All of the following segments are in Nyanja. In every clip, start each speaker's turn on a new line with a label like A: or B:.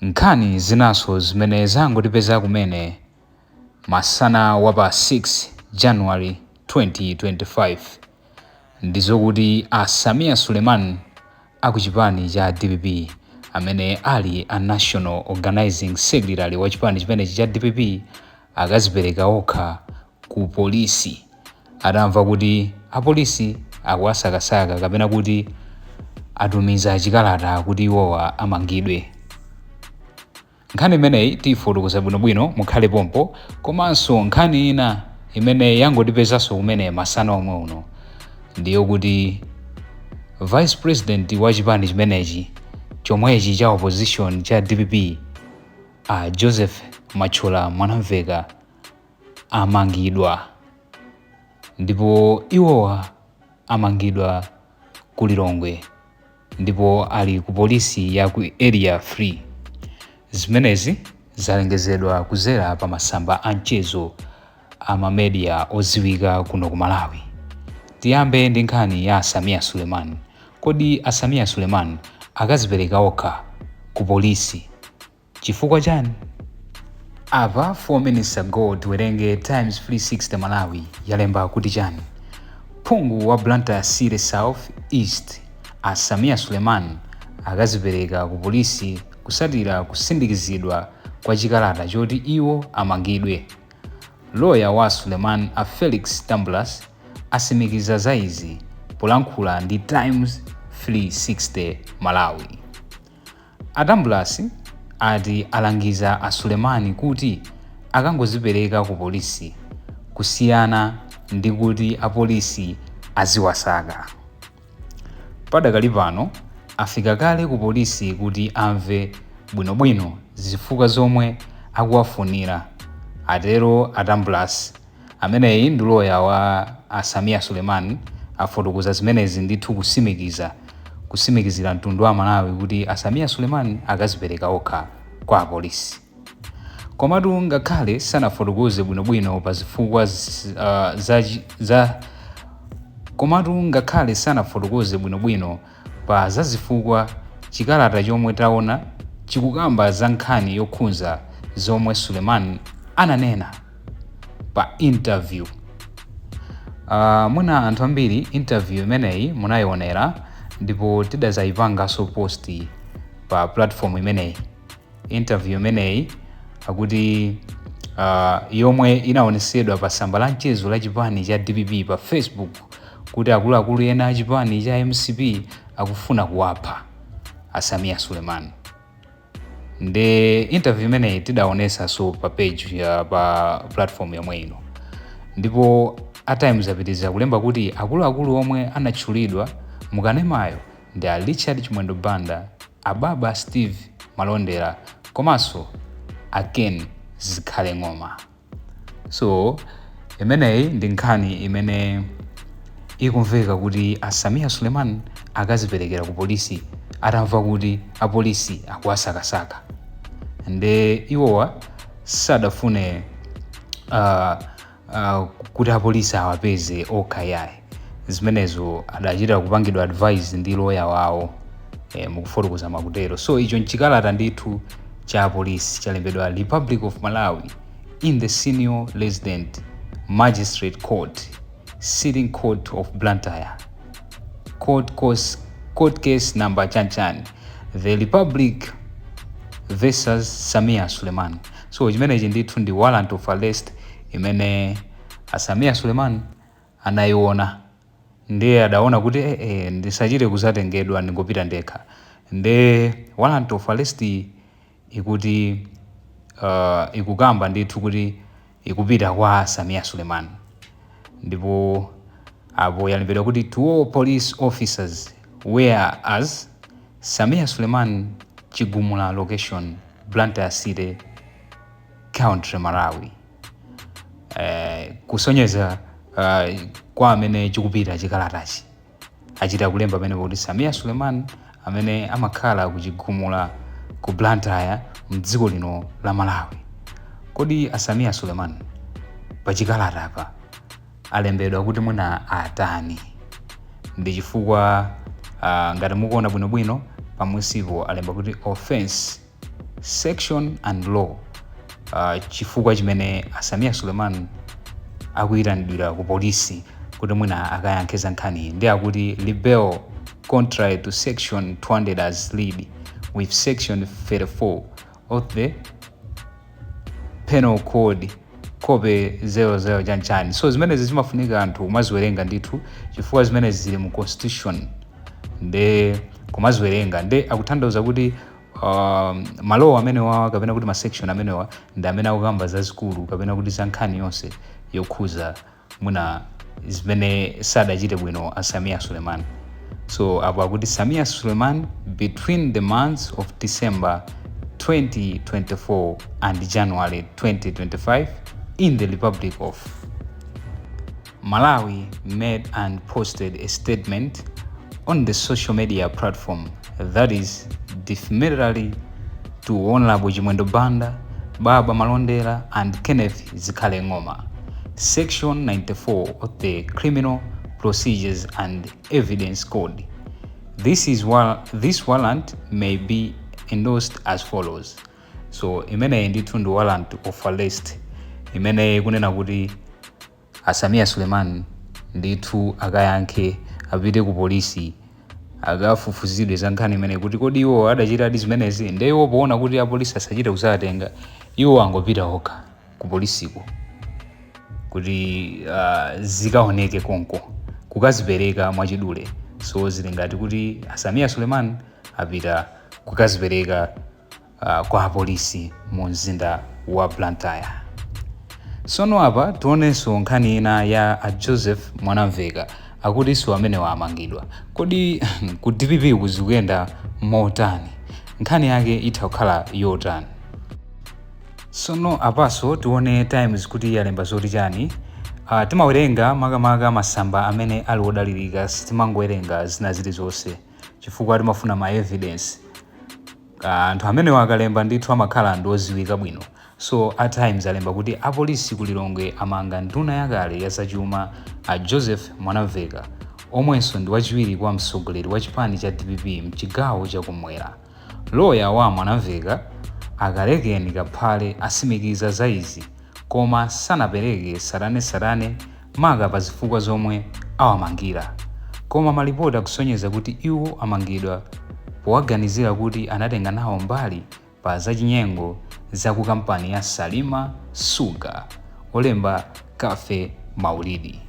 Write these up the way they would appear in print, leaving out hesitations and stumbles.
A: Nkhani zinaso zimene zangotipeza kumene masana wa pa 6 January 2025 ndizokuti a Sameer Suleman akuchipani cha DPP, amene ali a National Organizing Secretary wa chipani chimenechi cha DPP, akazipereka okha ku polisi atamva kuti apolisi akuwasakasaka kapena kuti atumiza chikalata kuti iwowa amangidwe. Nkhani imeneyi tiyifotokoza bwinobwino, mukhale pompo. Komanso nkhani ina imene yangotipezanso kumene masana omwe uno ndiyo kuti Vice President wa chipani chimenechi chomwechi cha opposition cha DPP, a Joseph Mathyola Mwanamveka, amangidwa, ndipo iwowa amangidwa ku Lilongwe ndipo ali ku polisi ya ku Area 3. Zimenezi zalengezedwa kuzera pa masamba a mchezo a ma media oziwika kuno ku Malawi. Tiyambe ndi nkhani ya Sameer Suleman. Kodi a Sameer Suleman akazipereka okha ku polisi chifukwa chani? Apa 4 minutes ago, tiwerenge Times 360 Malawi yalemba kuti chani. Phungu wa Blantyre City South East a Sameer Suleman akazipereka ku polisi kusatira kusindikizidwa kwa chikalata choti iwo amangidwe. Loya wa Suleman, a Felix Tambulasi, asimikiza za izi polankhula ndi Times 360 Malawi. A Tambulasi ati alangiza a Sulemani kuti akangozipereka ku polisi kusiyana ndi kuti apolisi aziwasaka. Padakali pano afika kale ku polisi kuti amve bwinobwino zifukwa zomwe akuwafunira, atero a Tambulasi. Ameneyi ndi loya wa a Sameer Suleman, afotokoza zimenezi ndithu kusimikizira mtundu wa Malawi kuti a Sameer Suleman akazipereka okha kwa apolisi. Komatu ngakhale sanafotokoze bwinobwino pa zifukwa za, za komatu ngakhale sanafotokoze bwinobwino pa zazifukwa, chikalata chomwe taona chikukamba za nkhani yokhudza zomwe Suleman ananena pa interview. Mwina anthu ambiri interview imeneyi munayionera ndipo tidazayipanganso post pa platform imeneyi. Interview imeneyi akuti yomwe inaonesedwa pa tsamba la mchezo la chipani cha DPP pa Facebook kuti akuluakulu ena a chipani cha MCP akufuna kuwapha a Sameer Suleman. Ndi interview imeneyi tidaonesanso pa page ya pa platform yomwe ino, ndipo a Times apitiriza kulemba kuti akuluakulu omwe anatchulidwa mukanemayo ndi a Richard Chimwendo Banda, ababa Steve Malondera komanso a Ken Zikhale Ng'oma. So imeneyi ndi nkhani imene ikumveka kuti a Sameer Suleman akaziperekera ku polisi atamva kuti apolisi akuwasakasaka, nde iwowa sadafune kuti apolisi awapeze okha yayi. Zimenezo adachita kupangidwa advice ndi loya wawo, mukufotokoza makutero. So icho nchikalata ndithu cha apolisi, chalembedwa Republic of Malawi in the Senior Resident Magistrate Court, Sitting Court of Blantyre, court case number chanchan, the Republic versus Sameer Suleman. So chimenechi ndithu ndi warrant of arrest imene a Sameer Suleman anayiona, ndiye adaona kuti ndisachite kuzatengedwa, ndingopita ndekha. Nde warrant of arrest ikuti ikukamba ndithu kuti ikupita kwa Sameer Suleman, ndipo apo yalembedwa kuti "To all police officers, whereas Sameer Suleman, Chigumula Location, Blantyre City, Country Malawi", kusonyeza kwa amene chikupita chikalatachi. Achita kulemba pamene kuti Sameer Suleman amene amakhala ku Chigumula ku Blantyre mdziko lino la Malawi. Kodi a Sameer Suleman pachikalata apa alembedwa kuti mwina atani? Ndi chifukwa ngati mukuona bwinobwino pamusipo alemba kuti offense Section and law, chifukwa chimene a Sameer Suleman akuyitanidwira ku polisi kuti mwina akayankhe za nkhaniyi, ndi akuti libel contrary to section 200 as read with section 34 of the Penal Code, copy 00 chanchani. So zimenezi zimafunika anthu kumaziwerenga ndithu, chifukwa zimenezi zili mu constitution, nde kumaziwerenga. Nde akutanthauza kuti malowa amenewa kapena kuti ma section amenewa ndi amene akukamba zazikulu kapena kuti za nkhani yonse yokhuza mwina zimene sadachite bwino a Sameer Suleman. So apo akuti Sameer Suleman, between the months of December 2024 and January 2025 in the Republic of Malawi, made and posted a statement on the social media platform that is defamatory to Honorable Chimwendo Banda, Baba Malondera and Kenneth Zikhale Ng'oma. Section 94 of the Criminal Procedures and Evidence Code. This warrant may be endorsed as follows. So imeneyi ndithu ndi warrant of arrest imene ikunena kuti a Sameer Suleman ndithu akayankhe, apite ku polisi akafufuzidwe za nkhani imene kuti kodi iwo adachitadi zimenezi. Nde iwo poona kuti apolisi asachite kuzatenga, iwo angopita okha ku polisiko kuti zikaoneke konko, kukazipereka mwachidule. So zili ngati kuti a Sameer Suleman apita kukazipereka kwa apolisi mu mzinda wa Blantyre. Sono apa tionenso nkhani ina ya a Joseph Mwanamveka, akutinso amenewa amangidwa. Kodi ku DPP kuzikuyenda motani? Nkhani yake itha kukhala yotani? Sono apaso tione Times kuti yalemba zoti chani. Timawerenga makamaka masamba amene ali odalirika, sitimangowerenga zina zilizonse chifukwa timafuna ma evidence. Anthu amenewa akalemba ndithu amakhala ndi oziwika bwino. So a Times alemba kuti apolisi ku Lilongwe amanga nduna yakale ya zachuma a Joseph Mwanamveka, omwenso ndi wachiwiri kwa mtsogoleri wa chipani cha DPP mchigawo chakumwera. Loya wa Mwanamveka, Akalekeni Kaphale, asimikiza za izi koma sanapereke tsatanetsatane maka pa zifukwa zomwe awamangira. Koma malipoti akusonyeza kuti iwo amangidwa powaganizira kuti anatenga nawo mbali pa zachinyengo za ku kampani ya Salima Sugar. Olemba Kafe Maulidi.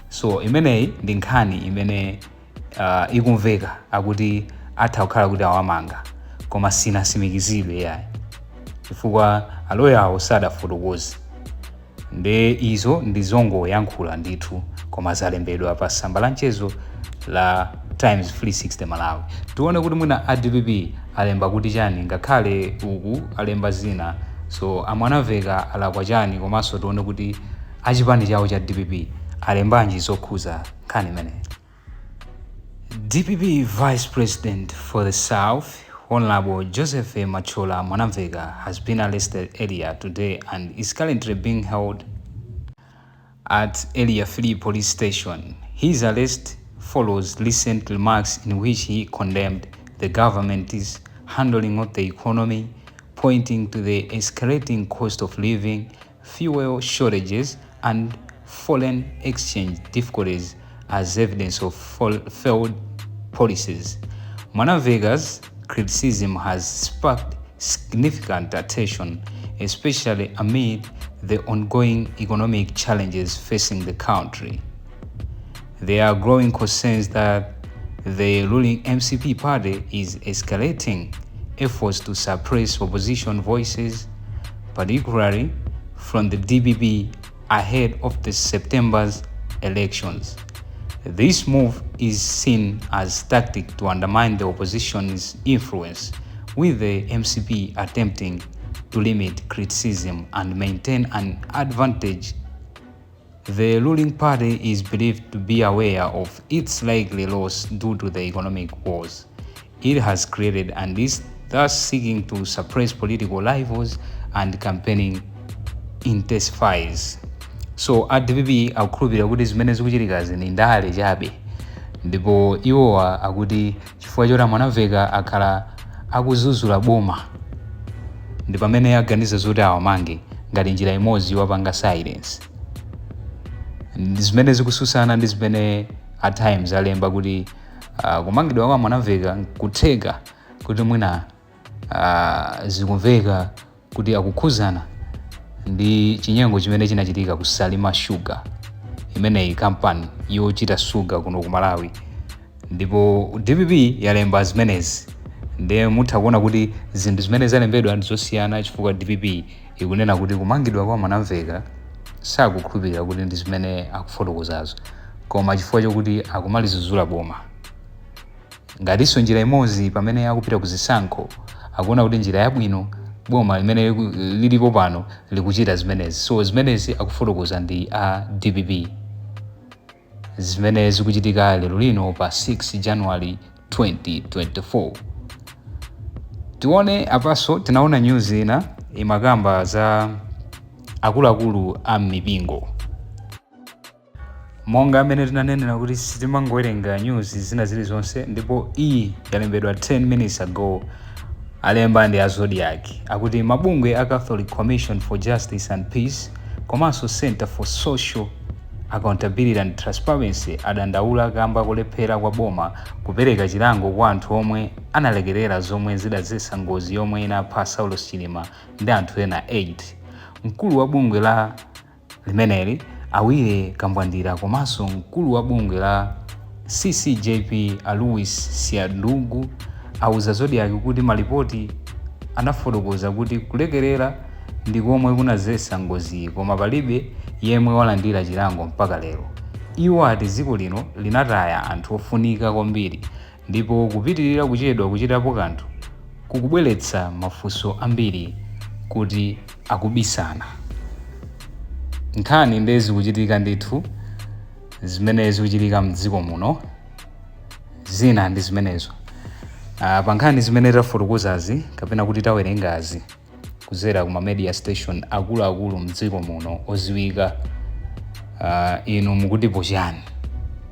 A: So imeneyi ndi nkhani imene ikumveka, akuti atha kukhala kuti awamanga, koma sinasimikizidwe yayi chifukwa aloyawo sadafotokoze. Nde izo ndi zongoyankhula ndithu, koma zalembedwa pa tsamba la mchezo la Times 360 Malawi. Tione kuti mwina a DPP alemba kuti chani, ngakhale uku alemba zina. So a Mwanamveka alakwa chani? Komanso tione kuti achipani chawo cha DPP alembanji zokhuza nkhani imeneyi. DPP Vice President for the South, Honorable Joseph Machola Mwanamveka, has been arrested earlier today and is currently being held at Area 3 Police Station. His arrest follows recent remarks in which he condemned the government's handling of the economy, pointing to the escalating cost of living, fuel shortages, and foreign exchange difficulties as evidence of failed policies. Mwanamveka's criticism has sparked significant attention, especially amid the ongoing economic challenges facing the country. There are growing concerns that the ruling MCP party is escalating efforts to suppress opposition voices, particularly from the DPP, ahead of the September's elections. This move is seen as tactic to undermine the opposition's influence, with the MCP attempting to limit criticism and maintain an advantage. The ruling party is believed to be aware of its likely loss due to the economic woes it has created and is thus seeking to suppress political rivals and campaigning intensifies. So a DPP akukhulupirira kuti zimene zikuchitikazi ni ndale chabe, ndipo iwowa akuti chifukwa choti Mwanamveka akhala akuzuzula boma. Ndi pamene aganiza zoti awamange ngati njira imodzi yowapanga silence. Ndi zimene zikususana ndi zimene a Times alemba kuti kumangidwa kwa Mwanamveka nkutheka kuti mwina zikumveka kuti akukhuzana ndi chinyengo chimene chinachitika ku Salima Sugar, imeneyi kampani yochita sugar kuno ku Malawi. Ndipo DPP yalemba zimenezi, ndiye mutha kuona kuti zinthu zimene zalembedwa ndi zosiyana, chifukwa DPP ikunena kuti kumangidwa kwa Mwanamveka sakukhulupirira kuti ndi zimene akufotokozazo, koma chifukwa chokuti akumalizuzula boma ngatinso njira imodzi pamene akupita ku zisankho, akuona kuti njira yabwino boma limene lilipo pano likuchita zimenezi. So zimenezi akufotokoza ndi a DPP, zimene zikuchitika lero lino pa 6 January 2024. Tione apaso, tinaona news ina imakamba za akuluakulu a mipingo. Monga amene tinanenera kuti sitimangowerenga news zina zilizonse, ndipo iyi yalembedwa 10 minutes ago, alemba ndi a Zodiak. Akuti mabungwe a Catholic Commission for Justice and Peace komanso Center for Social Accountability and Transparency adandaula kamba kulephera kwa boma kupereka chilango kwa anthu omwe analekerera zomwe zidadzetsa ngozi yomwe inapha Saulos Chilima ndi anthu ena 8. Mkulu wa bungwe la limeneli, a Willy Kambwandira, komanso mkulu wa bungwe la CCJP, a Louis Siadugu, auza Zodiak kuti malipoti anafotokoza kuti kulekerera ndi komwe kunadzetsa ngoziyi, koma palibe yemwe walandira chilango mpaka lero. Iwo ati dziko lino linataya anthu ofunika kwambiri, ndipo kupitirira kuchedwa kuchitapo kanthu kukubweretsa mafunso ambiri kuti akubisana. Nkhani ndi zikuchitika ndithu, zimene zikuchitika mdziko muno, zina ndi zimenezo. Pa nkhani zimene tafotokozazi kapena kuti tawerengazi kudzera kuma media station akuluakulu mdziko muno oziwika, inu mukutipo chani?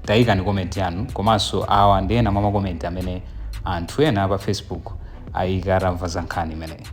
A: Tayikani comment yanu. Komanso awa ndi ena mwa ma comment amene anthu ena pa Facebook ayika atamva za nkhani imeneyi.